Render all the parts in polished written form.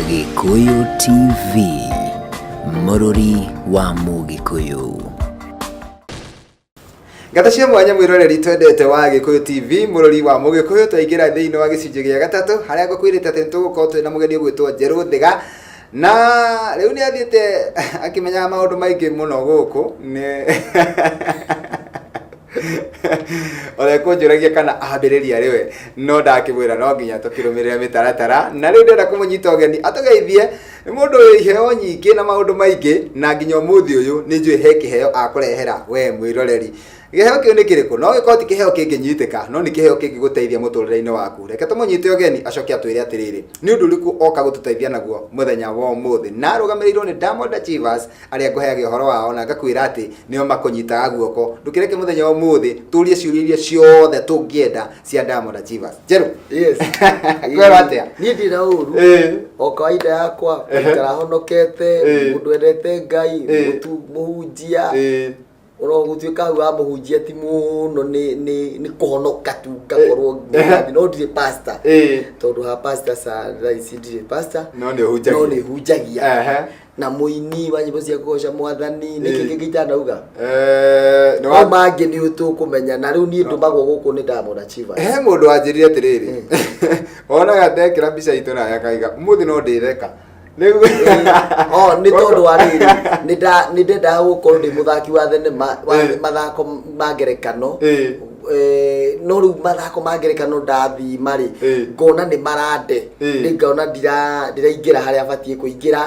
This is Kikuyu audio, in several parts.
Gĩkũyũ TV, mũrũri wa Mũgĩkũyũ. Ngatho cia mwanya mwĩroreri twendete wa Gĩkũyũ TV, mũrori wa Mũgĩkũyũ. Twaingĩra thĩinĩ wa gĩcunjĩ gĩa gatatũ harĩa ngũkwĩrĩte atĩ nĩtũgũkorwo twĩ na mũgeni ũgwĩtwo Njerũ Thĩga, na rĩu nĩ athiĩte akĩmenyaga maũndũ maingĩ mũno gũkũ nĩ ona ekũnjũragia kana ambĩrĩria rĩwe, no ndakĩmwĩra no nginya tũkĩrũmĩrĩre mĩtaratara. Na rĩu ndĩrenda kũmũnyita ũgeni atũgeithie. Nĩ mũndũ wĩ iheo nyingĩ na maũndũ maingĩ, na nginya ũmũthĩ ũyũ nĩ njũĩ he kĩheo akũrehera we mwĩroreri. Kĩheo kĩu nĩ kĩrĩkũ? No gĩkorwo ti kĩheo kĩngĩnyitĩka, no nĩ kĩheo kĩngĩgũteithia mũtũrĩre-inĩ waku. Reke tũmũnyite ũgeni acoke atwĩre atĩrĩrĩ, nĩ ũndũ ũrĩkũ oka gũtũteithia naguo mũthenya wa ũmũthĩ. Na arũgamĩrĩirwo nĩ Diamond Achievers, arĩa ngũheaga ũhoro wao na ngakwĩra atĩ nĩo makũnyitaga guoko. Ndũkĩreke mũthenya wa ũmũthĩ tũrie ciũria iria ciothe tũngĩenda cia Diamond Achievers. Njerũ. Yes. Kwĩrwo atĩa? Niĩ ndirĩ na ũru. O kawaida yakwa, gũikara honokete, mũndũ wendete Ngai, mũhunjia. Ona gũtuĩka hau wa mũhunjia ti mũno, nĩ kũhonoka tu ngakorwo ngĩrathiĩ, no ndirĩ pastor. Tondũ ha pastor sa thaa ici ndirĩ pastor. No nĩ ũhunjagia. No nĩ hunjagia. Na mũini wa nyĩmbo cia kũgoca Mwathani. Nĩkĩ kĩngĩ itanauga? Nĩ No mangĩ nĩ tũkũmenya, na rĩu niĩ ndũmagwo gũkũ nĩ Diamond Achievers. He mũndũ wanjĩrire atĩrĩrĩ, onaga ndekĩra mbica itũ nawe akaiga ũmũthĩ no ndĩtheka. Rĩu Oh, nĩ tondũ wa rĩrĩ, nĩ ndendaga gũkorwo ndĩ mũthaki wa thenema wa mathako ma ngerekano. No rĩu mathako ma ngerekano ndathima rĩ, ngona nĩ marande, nĩ ngona ndiraingĩra harĩa batiĩ kũingĩra.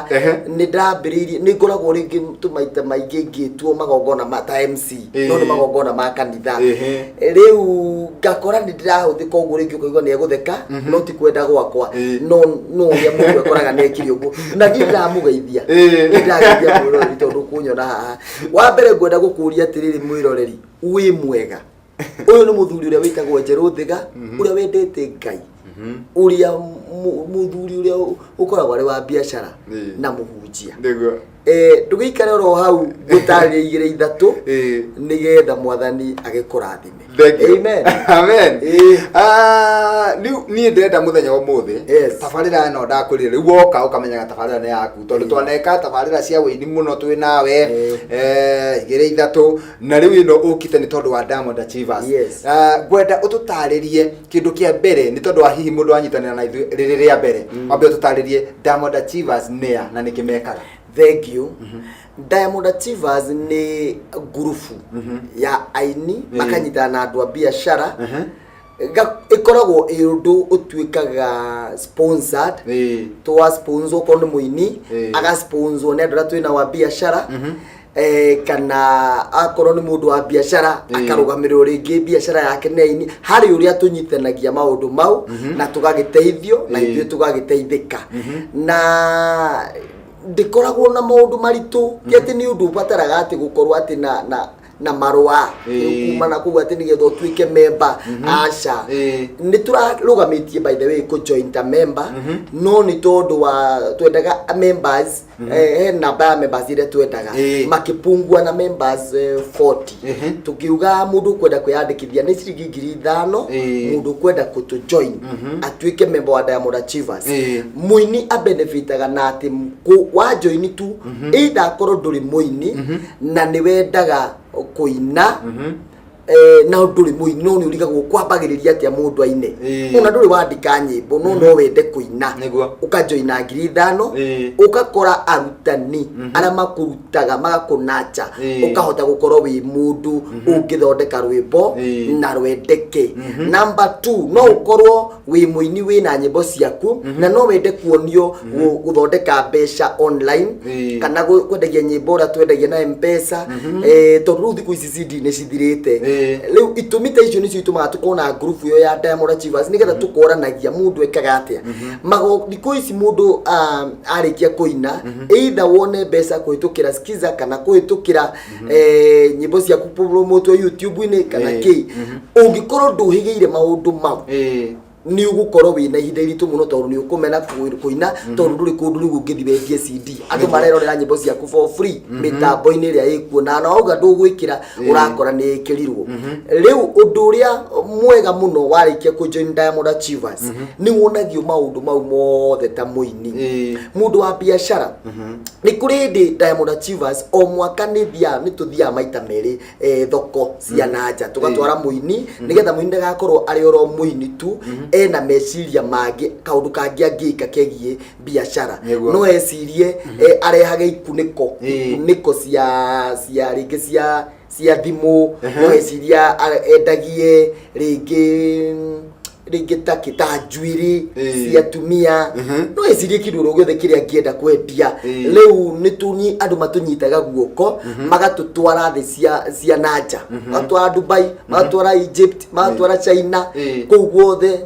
Nĩ ndambĩrĩirie, nĩ ngoragwo rĩngĩ tũmaita maingĩ ngĩtuo magongona ma ta MC, no nĩ magongona ma kanitha. Rĩu ngakora nĩ ndĩrahũthĩka ũguo, rĩngĩ ũkaigua nĩ egũtheka, no ti kwenda gwakwa, no no ũrĩa mũndũ ekoraga nĩ ekire ũguo, na niĩ ndĩramũgeithia. Nĩ ndĩrageithia mwĩroreri tondũ kũnyona haha. Wa mbere ngwenda gũkũria atĩrĩrĩ, mwĩroreri wĩ mwega, ũyũ nĩ mũthuri ũrĩa wĩtagwo Njerũ Thĩga, ũrĩa wendete Ngai, ũrĩa mũthuri ũrĩa ũkoragwo arĩ wa biacara na mũhunjia. Ndũgĩikare oro hau, ngũtarĩria igĩrĩ ithatũ nĩgetha Mwathani agĩkũrathime. Thank you. Amen. Amen. Rĩu niĩ ndĩrenda mũthenya wa ũmũthĩ, tabarĩra ĩno ndakwĩrire rĩu woka ũkamenyaga tabarĩra nĩ yaku, tondũ twaneka tabarĩra cia wĩini mũno twĩ nawe, igĩrĩ ithatũ, na rĩu ĩno ũkĩte nĩ tondũ wa Diamond Achievers. Ngwenda ũtũtarĩrie kĩndũ kĩa mbere, nĩ tondũ wa hihi mũndũ wanyitanĩra na ithuĩ rĩrĩ rĩa mbere, wambe ũtũtarĩrie Diamond Achievers nĩa na nĩkĩ mekaga. Thank you. Diamond Achievers nĩ ngurubu ya aini makanyitana na andũ a biacara. Ĩkoragwo ĩ ũndũ ũtuĩkaga sponsored, twa sponsor, okorwo nĩ mũini aga sponsor nĩ andũ arĩa twĩna wa biacara, kana akorwo nĩ mũndũ wa biacara akarũgamĩrĩrwo rĩngĩ biacara yake nĩ aini. Harĩ ũrĩa tũnyitanagia maũndũ mau na tũgagĩteithio na ithuĩ tũgagĩteithĩka, na ndĩkoragwo na maũndũ maritũ. Ti atĩ nĩ ũndũ ũbataraga atĩ gũkorwo atĩ na marũa kuma na kũu atĩ nĩgetha ũtuĩke member, aca. Nĩ tũrarũgamĩtie, by the way, kũ join ta member, no nĩ tondũ wa twendaga members, he namba ya members iria twendaga, makĩpungua na members 40. Tũkiuga mũndũ ũkwenda kwĩyandĩkithia nĩ ciringi 5,000, mũndũ ũkwenda kũtũ join atuĩke member wa Diamond Achievers. Mũini abenefitaga na atĩ wa join tu, either akorwo ndũrĩ mũini na nĩ wendaga kũina, na ndũrĩ mũini no nĩ ũrigagwo kwambagĩrĩria atĩa mũndũ aine, ona ndũrĩ wandĩka nyĩmbo no no wende kũina, ũkajoina 5,000, ũgakora arutani arĩa makũrutaga magakũnacha, ũkahota gũkorwo wĩ mũndũ ũngĩthondeka rwĩmbo na rwendeke. Number two, no ũkorwo wĩ mũini wĩna nyĩmbo ciaku na no wende kuonio gũthondeka mbeca online, kana kwendagia nyĩmbo ũrĩa twendagia na Mpesa, tondũ rĩu thikũ ici CD nĩ cithirĩte. Rĩu itũmi ta icio nĩcio itũmaga tũkorwo na group ĩyo ya Diamond Achievers, nĩgetha tũkoranagia mũndũ ekaga atĩa. Mago thikũ ici mũndũ arĩkia kũina, either wone mbeca kũhĩtũkĩra Skiza kana kũhĩtũkĩra nyĩmbo ciaku promotwo YouTube-inĩ kana kĩ, ũngĩkorwo ndũhĩgĩire maũndũ mau. Nĩ ũgũkorwo wĩna ihinda iritũ mũno, tondũ nĩ ũkũmena kũina, tondũ ndũrĩ kũndũ rĩu ũngĩthiĩ wendie CD. Andũ marerorera nyĩmbo ciaku for free mĩtambo-inĩ ĩrĩa ĩkuo, na wauga ndũgwĩkĩra, ũrakora nĩ ĩkĩrirwo. Rĩu ũndũ ũrĩa mwega mũno, warĩkia kũ join Diamond Achievers, nĩ wonagio maũndũ mau mothe ta mũini, mũndũ wa biacara. Nĩ kũrĩ hĩndĩ Diamond Achievers o mwaka nĩ thiaga, nĩ tũthiaga maita merĩ thoko cia nanja, tũgatwara mũini, nĩgetha mũini ndagakorwo arĩ oro mũini tu, ena meciria mangĩ, kaũndũ kangĩ angĩka kegiĩ biacara. No ecirie arehage ikunĩko, ikunĩko cia rĩngĩ cia thimũ, no eciria endagie rĩngĩ ta njuĩrĩ cia atumia, no ecirie kĩndũ oro gĩothe kĩrĩa angĩenda kwendia. Rĩu nĩ tũnyi andũ matũnyitaga guoko, magatũtwara thĩ cia nanja, magatwara Dubai, magatwara Egypt, magatwara China, kũu guothe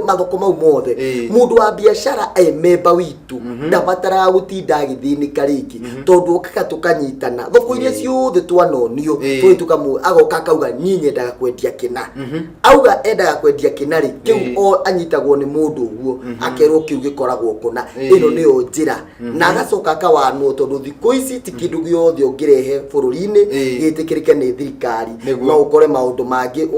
mathoko mau mothe. Mũndũ wa biacara e memba witũ ndabataraga gũtinda agĩthĩnĩka rĩngĩ, tondũ okaga tũkanyitana thoko iria ciothe twanonio. Tũgĩ tũkamũ agoka akauga, "Niĩ nyendaga kwendia kĩna." Auga endaga kwendia kĩna rĩ, kĩu o anyitagwo nĩ mũndũ ũguo, akerwo kĩu gĩkoragwo kũna, ĩno nĩyo njĩra, na agacoka akawanwo, tondũ thikũ ici ti kĩndũ gĩothe ũngĩrehe bũrũri-inĩ gĩtĩkĩrĩke nĩ thirikari. No ũkore maũndũ mangĩ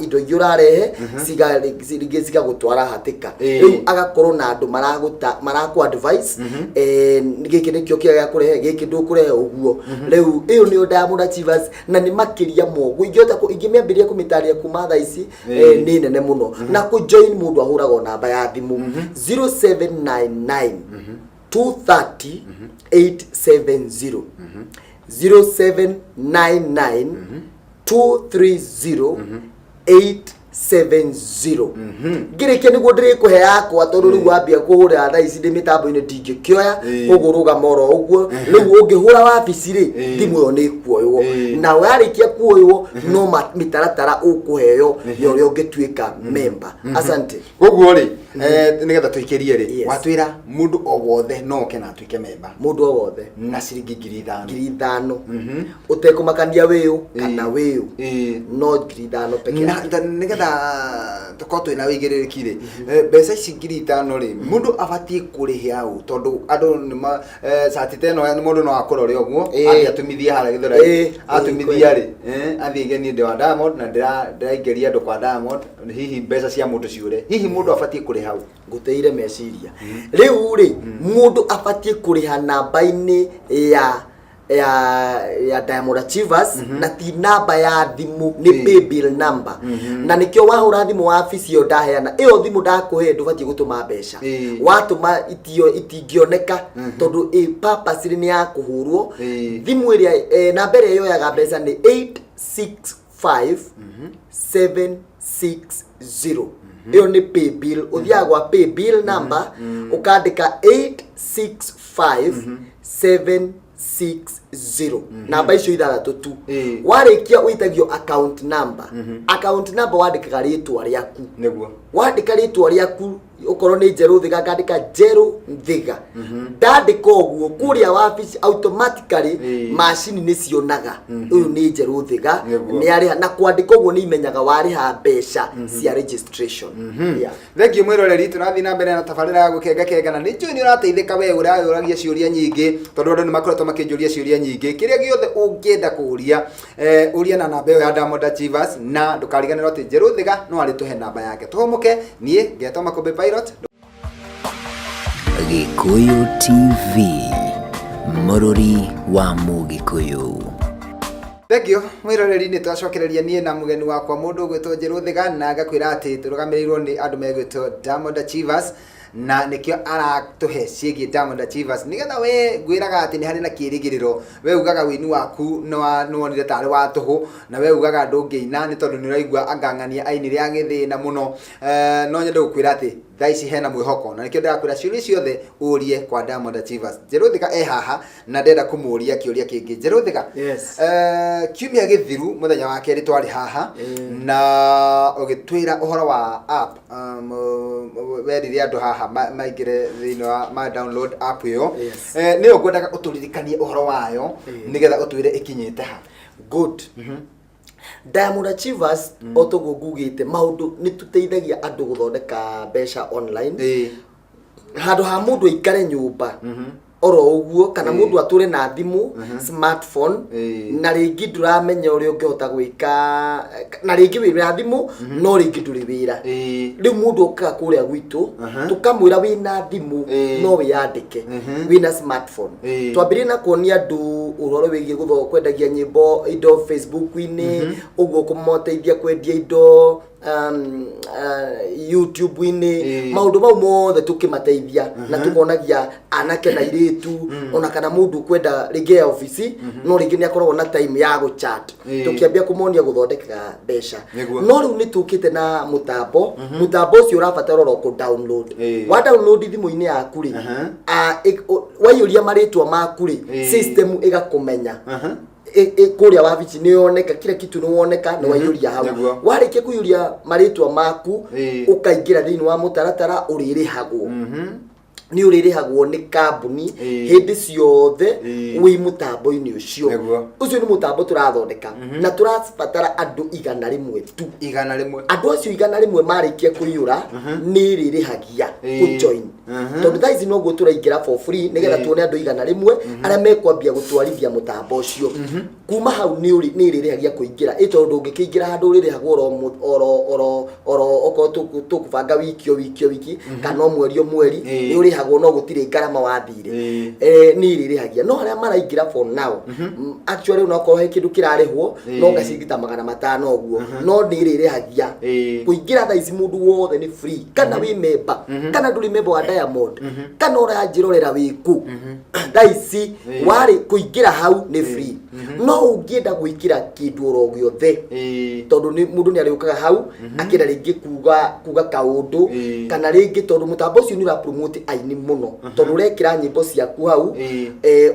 indo ingĩ ũrarehe rĩngĩ cigagũtwara hatĩka. Rĩu agakorwo na andũ maragũta, marakũ advice, gĩkĩ nĩkĩo kĩega gĩa kũrehe, gĩkĩ ndũkũrehe ũguo. Rĩu ĩyo nĩyo Diamond Achievers, na nĩ makĩria moguo ingĩhota ingĩmĩambĩrĩria kũmĩtarĩria kuma thaa ici, nĩ nene mũno. Na kũ join, mũndũ ahũraga namba ya thimũ 0799 230 870, 0799 230 870. Ngĩrĩkia nĩguo ndĩrĩkũhe yakwa, tondũ rĩu wambia kũhũrĩra thaa ici ndĩ mĩtambo-inĩ ndingĩkĩoya, koguo rũgama oro ũguo. Rĩu ũngĩhũra wabici rĩ, thimũ ĩyo nĩ ĩkuoywo, na warĩkia kuoywo no mĩtaratara ũkũheo ya ũrĩa ũngĩtuĩka member. Asante. Koguo rĩ, nĩgetha tũikĩrie rĩ, watwĩra mũndũ o wothe no oke na atuĩke memba? Mũndũ o wothe. Na ciringi 5,000? 5,000, ũtekũmakania wĩũ kana wĩũ, no 5,000 peke Na yake. Nĩgetha tũkorwo twĩna wĩigĩrĩrĩki rĩ, mbeca ici 5,000 rĩ, mũndũ abatiĩ kũrĩhĩa ũ? Tondũ andũ nĩma cati ta ĩno mũndũ no akũrore ũguo, athiĩ atumithie harĩa Gĩthũrai, atumithia rĩ, athiĩ aige niĩ ndĩ wa Diamond na ndĩraingĩria andũ kwa Diamond, hihi mbeca cia mũndũ ciũre. Hihi mũndũ abatiĩ kũrĩha ũ? Ngũteire meciria. Rĩu rĩ, mũndũ abatiĩ kũrĩha namba-inĩ ya Diamond Achievers, na ti namba ya thimũ, nĩ paybill number. Na nĩkĩo wahũra thimũ wabici ĩyo ndaheana, ĩyo thimũ ndakũhe, ndũbatiĩ gũtũma mbeca. Watũma itio itingĩoneka, tondũ ĩ purposely nĩ ya kũhũrwo. Thimũ ĩrĩa namba ĩrĩa yoyaga mbeca nĩ 865 760. Ĩyo nĩ paybill. Ũthiaga gwa paybill number, ũkandĩka 865 760, namba icio ithathatũ tu. Warĩkia ũitagio account number. Account number wandĩkaga rĩtwa rĩaku. Wandĩka rĩtwa rĩaku, okorwo nĩ Njerũ Thiga, ngandĩka Njerũ Thiga. Ndandĩka ũguo kũrĩa wabici, automatically macini nĩ cionaga ũyũ nĩ Njerũ Thiga, nĩ arĩha. Na kwandĩka ũguo nĩ imenyaga warĩha mbeca cia registration. Yeah. Thengiũ mwĩroreri, tũrathiĩ na mbere na tabarĩra ya gũkenga kenga, na nĩ njũĩ nĩ ũrateithĩka we ũrayũragia ciũria nyingĩ, tondũ andũ nĩ makoretwo makĩnjũria ciũria nyingĩ. Kĩrĩa gĩothe ũngĩenda kũũria, ũria na namba ĩyo ya Diamond Achievers, na ndũkariganĩrwo atĩ Njerũ Thiga no arĩtũhe namba yake. Tũhũmũke, niĩ ngetwo Makũmbĩ Pilot. Gĩkũyũ TV, mũrũri wa Mũgĩkũyũ. Thengiũ mwĩroreri, nĩ twacokereria niĩ na mũgeni wakwa, mũndũ ũgwĩtwo Njerũ Thiga, na ngakwĩra atĩ tũrũgamĩrĩirwo nĩ andũ megwĩtwo Diamond Achievers, na nĩkĩo aratũhe ciĩgiĩ Diamond Achievers, nĩgetha we ngwĩraga atĩ nĩ harĩ na kĩrĩgĩrĩro. We ugaga wĩini waku nĩ wonire tarĩ wa tũhũ, na we ugaga ndũngĩina nĩ tondũ nĩ ũraigua angang'ania ainire agĩthĩna mũno. No nyende gũkwĩra atĩ thaa ici hena mwĩhoko, na nĩkĩo ndĩrakwĩra ciũria ciothe ũrie kwa Diamond Achievers. Njerũ Thiga e haha na ndĩrenda kũmũria kĩũria kĩngĩ. Njerũ Thiga, Yes. Kiumia gĩthiru mũthenya wa kerĩ twarĩ haha na ũgĩtwĩra ũhoro wa app, werire andũ haha maingĩre thĩinĩ wa ma download app ĩyo. Nĩyo ngwendaga ũtũririkanie ũhoro wayo, nĩgetha ũtwĩre ĩkinyĩte ha. Good. Diamond Achievers, o toguo ngugĩte, maũndũ nĩ tũteithagia andũ gũthondeka mbeca online. Handũ ha mũndũ aikare nyũmba oro ũguo, kana mũndũ atũre na thimũ, smartphone, na rĩngĩ ndũramenya ũrĩa ũngĩhota gwĩka, na rĩngĩ wĩ na thimũ no rĩngĩ ndũrĩ wĩra. Rĩu mũndũ okaga kũrĩa gwitũ, tũkamwĩra wĩna thimũ no wĩyandĩke, wĩna smartphone. Twambĩrĩrie na kuonia andũ ũhoro wĩgiĩ kwendagia nyĩmbo, indo Facebook-inĩ ũguo, kũmoteithia kwendia indo YouTube-inĩ. Maũndũ mau mothe tũkĩmateithia na tũkonagia anake na airĩtu, ona kana mũndũ ũkwenda rĩngĩ ya obici no rĩngĩ nĩ akoragwo na time ya gũchat. Tũkĩambia kũmonia gũthondeka mbeca. No rĩu nĩ tũkĩte na mũtambo. Mũtambo ũcio ũrabatara oro kũ download. Wa download thimũ-inĩ yaku rĩ, waiyũria marĩtwa maku rĩ, system ĩgakũmenya. Kũrĩa wabici nĩ yoneka, kila kitu nĩ woneka nĩ waiyũria hau. Warĩkia kũiyũria marĩtwa maku, ũkaingĩra thĩinĩ wa mũtaratara ũrĩrĩhagwo. Nĩ ũrĩrĩhagwo nĩ kambuni hĩndĩ ciothe wĩ mũtambo-inĩ ũcio. Ũcio nĩ mũtambo tũrathondeka na tũrabatara andũ 100 tu. 100. Andũ acio 100 marĩkia kũiyũra, nĩ ĩrĩrĩhagia kũjoin, tondũ thaa ici noguo tũraingĩra for free nĩgetha tuone andũ 100 arĩa mekwambia gũtwarithia mũtambo ũcio. Kuma hau nĩ ĩrĩrĩhagia kũingĩra, ĩ tondũ ndũngĩkĩingĩra handũ ũrĩrĩhagwo oro oro oro oro okorwo tũkũbanga wiki o wiki o wiki kana o mweri o mweri. Nĩ ũrĩhagwo no gũtirĩ ngarama wathire. Nĩ ĩrĩrĩhagia, no arĩa maraingĩra for now, actually onakorwo he kĩndũ kĩrarĩhwo, no gaciringi ta 500 ũguo, no nĩ ĩrĩrĩhagia. Kũingĩra thaa ici mũndũ wothe nĩ free, kana wĩ member kana ndũrĩ member wa Diamond, kana ũranjĩrorera wĩkũ thaa ici, warĩ kũingĩra hau nĩ free. No ũngĩenda gwĩkĩra kĩndũ oro gĩothe, tondũ nĩ mũndũ nĩ arĩũkaga hau akĩenda rĩngĩ kuga kaũndũ, kana rĩngĩ tondũ mũtambo ũcio nĩ ũra promote aini mũno, tondũ ũrekĩra nyĩmbo ciaku hau,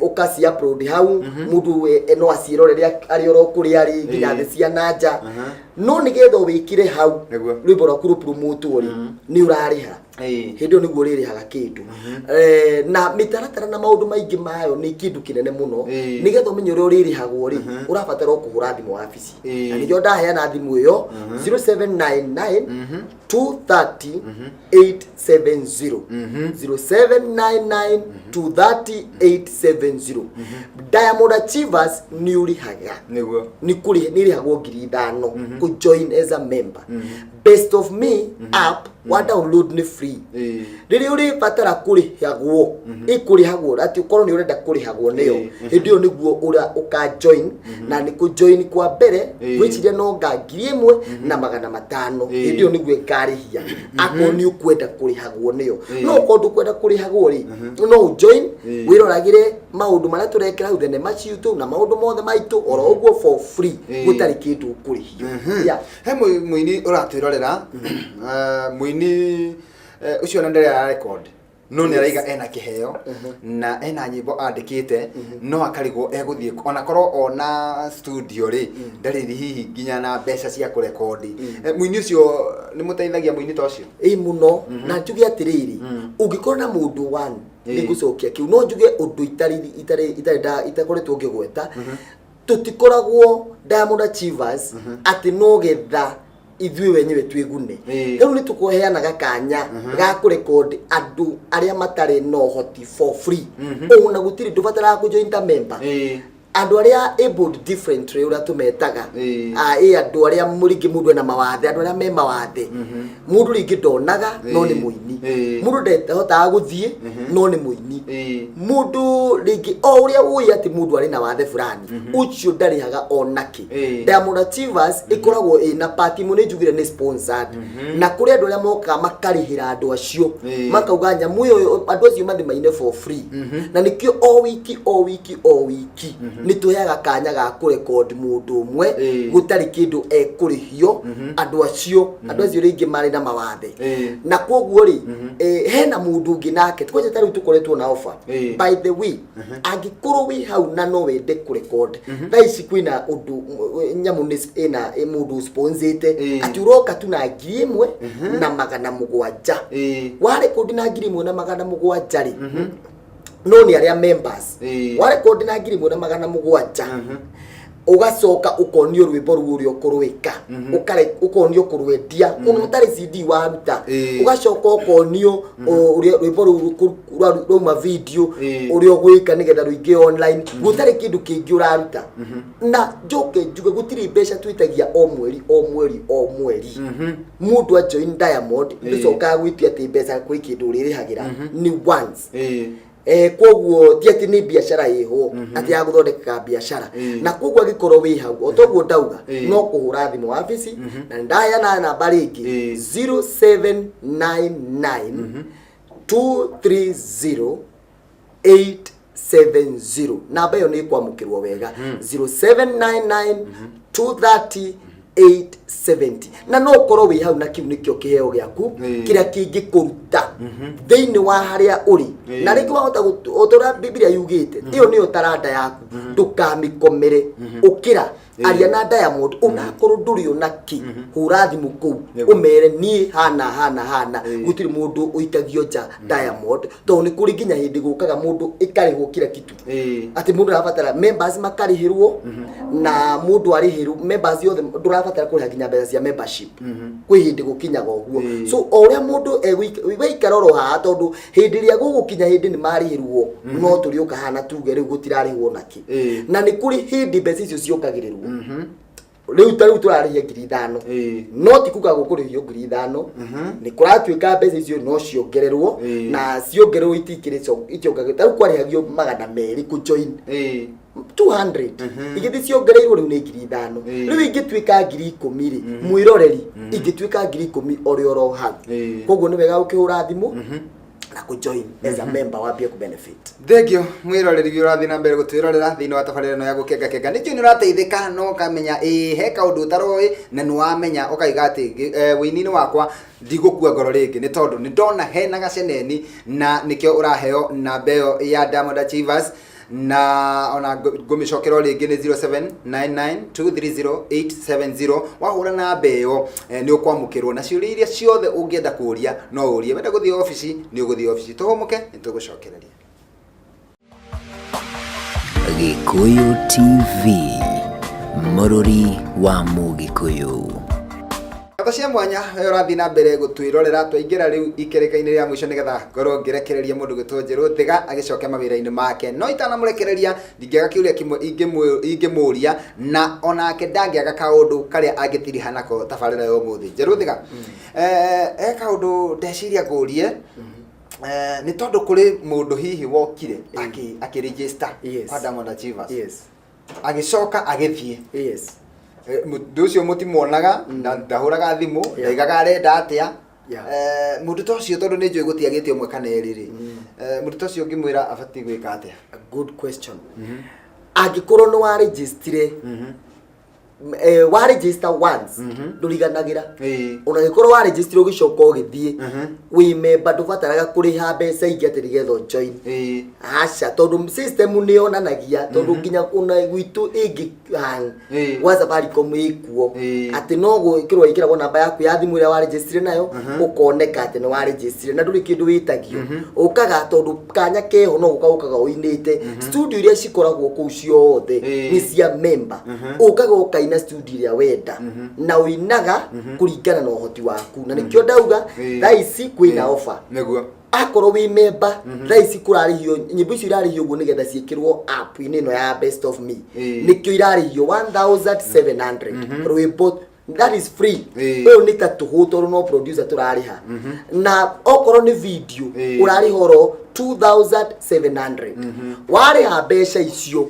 ũkaci upload hau, mũndũ no aciĩrorere arĩ oro kũrĩa arĩ nginya thĩ cia na nja. No nĩgetha wĩkĩre hau rwĩmbo rwaku rũpromotwo rĩ, nĩ ũrarĩha. Hĩndĩ ĩyo nĩguo ũrĩrĩhaga kĩndũ. Na mĩtaratara na maũndũ maingĩ mayo nĩ kĩndũ kĩnene mũno. Nĩgetha ũmenye ũrĩa ũrĩrĩhagwo rĩ, ũrabatara o kũhũra thimũ wabici. Na nĩkĩo ndaheana thimũ ĩyo, 0799 230 870, 0799 230 870. Diamond Achievers nĩ ũrĩhaga. Nĩ kũrĩ nĩ ĩrĩhagwo 5,000 kũ join as a member. Best of Me app wa download nĩ free. Rĩrĩa ũrĩbatara kũrĩhagwo, ĩkũrĩhagwo atĩ ũkorwo nĩ ũrenda kũrĩhagwo nĩyo, hĩndĩ ĩyo nĩguo ũra ũka join. Na nĩ kũ join kwa mbere, gwĩciria no nga 1,500. Hĩndĩ ĩyo nĩguo ĩkarĩhia akorwo nĩ ũkwenda kũrĩhagwo nĩyo. No okorwo ndũkwenda kũrĩhagwo rĩ, no ũjoin, wĩroragĩre maũndũ marĩa tũrekĩra hau, thenema citũ na maũndũ mothe maitũ oro ũguo for free, gũtarĩ kĩndũ ũkũrĩhio. Yeah. He mũini ũratwĩrorera, mũini ũcio ona ndarĩ ara record, no nĩ araiga ena kĩheo na ena nyĩmbo andĩkĩte, no akarigwo egũthiĩ ona korwo ona studio rĩ, ndarĩ hihi nginya na mbeca cia kũrekondi. Mũini ũcio, nĩ mũteithagia mũini ta ũcio? Ĩ mũno. Na njuge atĩrĩrĩ, ũngĩkorwo na mũndũ one, nĩ ngũcokia kĩu, no njuge ũndũ itarĩ itarĩ itarĩ nda itakoretwo ngĩgweta. Tũtikoragwo Diamond Achievers atĩ no getha ithuĩ wenyewe twĩgune. Rĩu nĩ tũkũheanaga kanya ga kũrekondi andũ arĩa matarĩ na ũhoti for free. Ona gũtirĩ, ndũbataraga kũjoin ta member. Andũ arĩa abled differently, ũrĩa tũmetaga, ĩ andũ arĩa rĩngĩ mũndũ ena mawathe, andũ arĩa me mawathe, mũndũ rĩngĩ ndonaga no nĩ mũini, mũndũ ndahotaga gũthiĩ no nĩ mũini, mũndũ rĩngĩ o ũrĩa ũĩ atĩ mũndũ arĩ na wathe fulani, ũcio ndarĩhaga onake. Diamond Achievers ĩkoragwo ĩna part imwe, nĩ njugire nĩ sponsored, na kũrĩ andũ arĩa mokaga makarĩhĩra andũ acio, makauga nyamũ ĩyo andũ acio mathiĩ maine for free. Na nĩkĩo o wiki o wiki o wiki nĩ tũheaga kanya ga kũrekondi mũndũ ũmwe gũtarĩ kĩndũ ekũrĩhio, andũ acio rĩngĩ marĩ na mawathe. Na koguo rĩ, hena mũndũ ũngĩ nake kwanja ta rĩu tũkoretwo na offer. By the way, angĩkorwo wĩ hau na no wende kũrecord, thaa ici kwĩna ũndũ nyamũ nĩ ĩna mũndũ sponsete, atĩ ũroka tu na 1,700. Warekondi na 1,700 rĩ, no nĩ arĩa members. Warekondi na 1,700. Ũgacoka ũkonio rwĩmbo rũu ũrĩa ũkũrwĩka, ũkonio kũrwendia ona ũtarĩ CD waruta. Ũgacoka ũkonio ũrĩa rwĩmbo rũu rwauma video, ũrĩa ũgwĩka nĩgetha rũingĩ online, gũtarĩ kĩndũ kĩngĩ ũraruta. Na njoke njuge gũtirĩ mbeca twĩtagia o mweri o mweri o mweri. Mũndũ a join Diamond, ndũcokaga gwĩtia atĩ mbeca kwĩ kĩndũ ũrĩrĩhagĩra, nĩ once. Koguo ti atĩ nĩ biacara ĩho atĩ ya gũthondeka biacara. Na koguo angĩkorwo wĩ hau o toguo ndauga, no kũhũra thimũ wabici, na nĩndaheana namba rĩngĩ, 0799 230 870. Namba ĩyo nĩ ĩkwamũkĩrwo wega, 0799 230 870. Na no ũkorwo wĩ hau na kĩu nĩkĩo kĩheo gĩaku kĩrĩa kĩngĩkũruta thĩinĩ wa harĩa ũrĩ. Na rĩngĩ wahota o ta ũrĩa Biblia yugĩte, ĩyo nĩyo taranda yaku, ndũkamĩkomere, ũkĩra, aria na Diamond. Onakorwo ndũrĩ ona kĩ, hũra thimũ kũu, ũmere niĩ hana hana hana. Gũtirĩ mũndũ ũikagio nja Diamond, tondũ nĩ kũrĩ nginya hĩndĩ gũkaga mũndũ ĩkarĩhwo kila kitu, atĩ mũndũ arabatara members makarĩhĩrwo, na mũndũ arĩhĩrwo members yothe, ndũrabatara kũrĩha nginya mbeca cia membership. Kwĩ hĩndĩ gũkinyaga ũguo. So o ũrĩa mũndũ weikara oro haha, tondũ hĩndĩ ĩrĩa gũgũkinya hĩndĩ nĩ marĩhĩrwo, no tũrĩũka haha na tuge rĩu gũtirarĩhwo nakĩ. Na nĩ kũrĩ hĩndĩ mbeca icio ciongagĩrĩrwo. Rĩu ta rĩu tũrarĩhia 5,000, no ti kuga gũkũrĩhio 5,000. Nĩ kũratuĩka mbeca icio no ciongererwo, na ciongererwo itikĩrĩ itiongererwo. Ta rĩu kwarĩhagio 200 kũjoin, 200, igĩthiĩ ciongereirwo rĩu nĩ 5,000. Rĩu ingĩtuĩka 10,000 rĩ, mwĩroreri, ingĩtuĩka 10,000 ũrĩ oro hau. Koguo nĩ wega ũkĩhũra thimũ na kũjoin as a member, wambie kũbenefit. Thengio mwĩroreri ũrĩa ũrathiĩ na mbere gũtwĩrorera thĩinĩ wa tabarĩra ĩno ya Gũkenga Kenga. Nĩkĩo nĩ ũrateithĩka na ũkamenya ĩĩ he kaũndũ ũtaroĩ, na nĩ wamenya ũkaiga atĩ wĩini-inĩ wakwa ndigũkua ngoro rĩngĩ, nĩ tondũ nĩ ndona hena gaceneni, na nĩkĩo ũraheo namba ĩyo ya Diamond Achievers. Na ona ngũmĩcokera o rĩngĩ, nĩ 0799230870. Wahũra namba ĩyo, nĩ ũkwamũkĩrwo na ciũria iria ciothe ũngĩenda kũria no ũrie. Wenda gũthiĩ obici, nĩ ũgũthiĩ obici. Tũhũmũke, nĩ tũgũcokereria. Gĩkũyũ TV, mũrũri wa Mũgĩkũyũ. Ngatho cia mwanya we ũrathiĩ na mbere gũtwĩrorera. Twaingĩra rĩu ikereka-inĩ rĩa mũico nĩgetha ngorwo ngĩrekereria mũndũ gwĩtwo Njerũ Thiga agĩcoke mawĩra-inĩ make, no itanamũrekereria ndingĩaga kĩũria kĩmwe ingĩmũria, na onake ndangĩaga kaũndũ karĩa angĩtiriha nako tabarĩra ya ũmũthĩ. Njerũ Thiga, he kaũndũ ndeciria ngũrie, nĩ tondũ kũrĩ mũndũ hihi wokire akĩ register kwa Diamond Achievers, agĩcoka agĩthiĩ. Mũndũ ũcio mũtimuonaga, ndahũraga thimũ, ndaigaga arenda atĩa. Mũndũ ta ũcio, tondũ nĩ njũĩ gũtiagĩte ũmwe kana erĩ rĩ, mũndũ ta ũcio ũngĩmwĩra abatiĩ gwĩka atĩa? A good question. Angĩkorwo nĩ warejistire, waregister once, ndũriganagĩra. Ona gĩkorwo warejistire ũgĩcoka ũgĩthiĩ, wĩ member, ndũbataraga kũrĩha mbeca ingĩ atĩ nĩgetha ũjoin. Aca, tondũ system nĩ yonanagia, tondũ nginya ona gwitũ ĩngĩ hang gwa Safaricom ĩkuo, atĩ no gwĩkĩrwo ĩkĩragwo namba yaku ya thimũ ĩrĩa warejistire nayo, ũkoneka atĩ nĩ warejistire, na ndũrĩ kĩndũ wĩtagio. Ũkaga tondũ kanya keho no gũka ũkaga ũinĩte studio iria cikoragwo kũu ciothe, nĩ cia member. Ũkaga ũkaina studio ĩrĩa wenda, na ũinaga kũringana na ũhoti waku, na nĩkĩo ndauga thaa ici kwĩna offer. Akorwo wĩ member, thaa ici kũrarĩhio nyĩmbo icio, irarĩhio ũguo nĩgetha ciĩkĩrwo app-inĩ ĩno ya Best of Me. Nĩkĩo irarĩhio 1700 rwĩmbo. That is free. Ũyũ nĩ ta tũhũ, tondũ no producer tũrarĩha, na okorwo nĩ video, ũrarĩha oro 2700. Warĩha mbeca icio,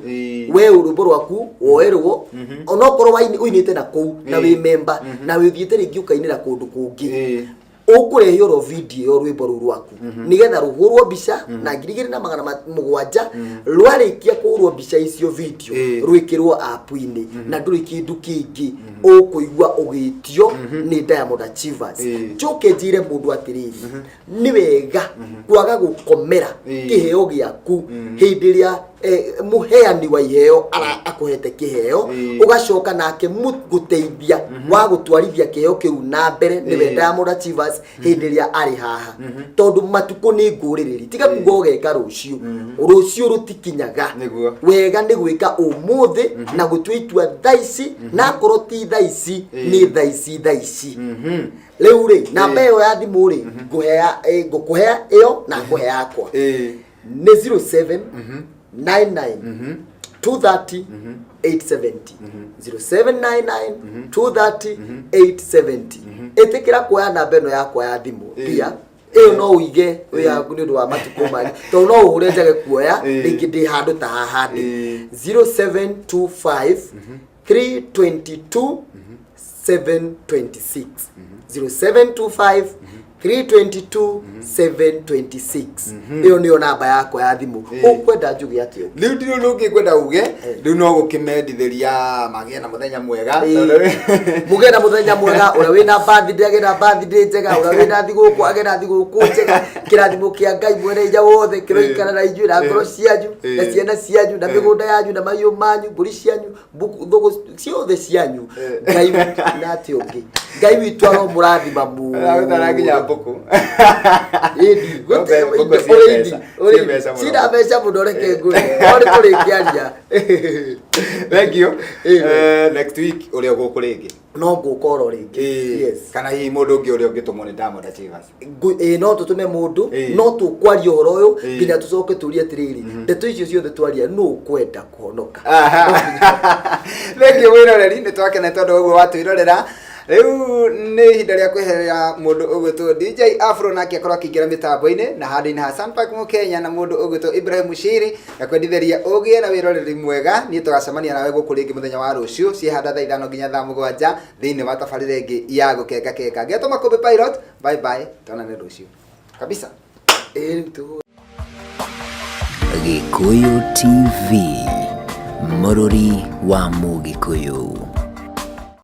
we rwĩmbo rwaku woerwo, onokorwo ũinĩte na kũu na wĩ member na wĩthiĩte rĩngĩ ũkainĩra kũndũ kũngĩ, ũkũrehe oro video ĩyo, rwĩmbo rũu rwaku, nĩgetha rũhũrwo mbica na 2700. Rwarĩkia kũhũrwo mbica icio video, rwĩkĩrwo app-inĩ, na ndũrĩ kĩndũ kĩngĩ ũkũigua ũgĩtio nĩ Diamond Achievers. Njoke njĩre mũndũ atĩrĩrĩ, nĩ wega kwaga gũkomera kĩheo gĩaku hĩndĩ ĩrĩa Mũheani wa iheo akũhete kĩheo, ũgacoka nake gũteithia wa gũtwarithia kĩheo kĩu na mbere nĩwe Diamond Achievers hĩndĩ ĩrĩa arĩ haha, tondũ matukũ nĩ ngũrĩrĩri. Tiga kuga ũgeka rũciũ, rũciũ rũtikinyaga. Wega nĩ gwĩka ũmũthĩ na gũtua itua thaa ici, na akorwo ti thaa ici, nĩ thaa ici, thaa ici. Rĩu rĩ, namba ĩyo ya thimũ rĩ, ngũhea, ngũkũhea ĩyo na ngũhe yakwa, nĩ 07 99 230 870, 0799 230 870. Ĩtĩkĩra kuoya namba ĩno yakwa ya thimũ. Pia ĩyo no ũige wĩ yaku nĩ ũndũ wa matukũ mangĩ, tondũ no ũhũre njage kuoya, rĩngĩ ndĩ handũ ta haha ndĩ. 0725 322 726, 0725 322 726. Ĩyo nĩyo namba yakwa ya thimũ. Ũkwenda njuge atĩa? Rĩu ndirĩ ũndũ ũngĩ ngwenda uge, rĩu no gũkĩmendithĩria magĩe na mũthenya mwega. Mũgĩe na mũthenya mwega. Ũrĩa wĩna birthday agĩe na birthday njega, ũrĩa wĩna thigũkũ agĩe na thigũkũ njega. Kĩrathimo kĩa Ngai mwene hinya wothe kĩroikara na inyuĩ na ngoro cianyu na ciana cianyu na mĩgũnda yanyu na mahiũ manyu, mbũri cianyu, mbũkũ, thũgũ ciothe cianyu. Ngai na atĩ ũngĩ, Ngai witũ aromũrathima Ũtara nginya mũno. Mbũkũ. Ĩni, Mbũkũ ciĩ ũrĩithi, mbeca, ũrĩithi. ciĩ mbeca mũno. Cina mbeca mũno, reke ngwĩre no nĩ tũrĩkĩaria. Thank you. Amen. Next week ũrĩa ũgũkũ rĩngĩ? No ngũka oro rĩngĩ. Yes. Kana hihi mũndũ ũngĩ ũrĩa ũngĩtũmwo nĩ Diamond Achievers? Ĩĩ, no tũtũme mũndũ. No tũkwaria ũhoro ũyũ nginya tũcoke tũrie atĩrĩrĩ, ndeto icio ciothe twaria, nũ ũkwenda kũhonoka? Thank you wĩroreri, nĩ twakena tondũ ũguo watwĩrorera. Rĩu nĩ ihinda rĩa kweherera mũndũ ũgwĩtwo DJ Afro, nake akorwo akĩingĩra mĩtambo-inĩ na handũ-inĩ ha Sunpark Mũkenya na mũndũ ũgwĩtwo Ibrahim Mushiri, na kwendithĩria ũgĩe na wĩroreri mwega. Niĩ tũgacemania nawe gũkũ rĩngĩ mũthenya wa rũciũ ciĩhanda thaa 5 nginya thaa 7 thĩinĩ wa tabarĩra ĩngĩ ya Gũkenga Kenga. Ngetwo Makũmbĩ Pilot. Bye bye, tuonane rũciũ kabisa. Ĩĩ, rĩu tũhũre. Gĩkũyũ TV, mũrũri wa Mũgĩkũyũ.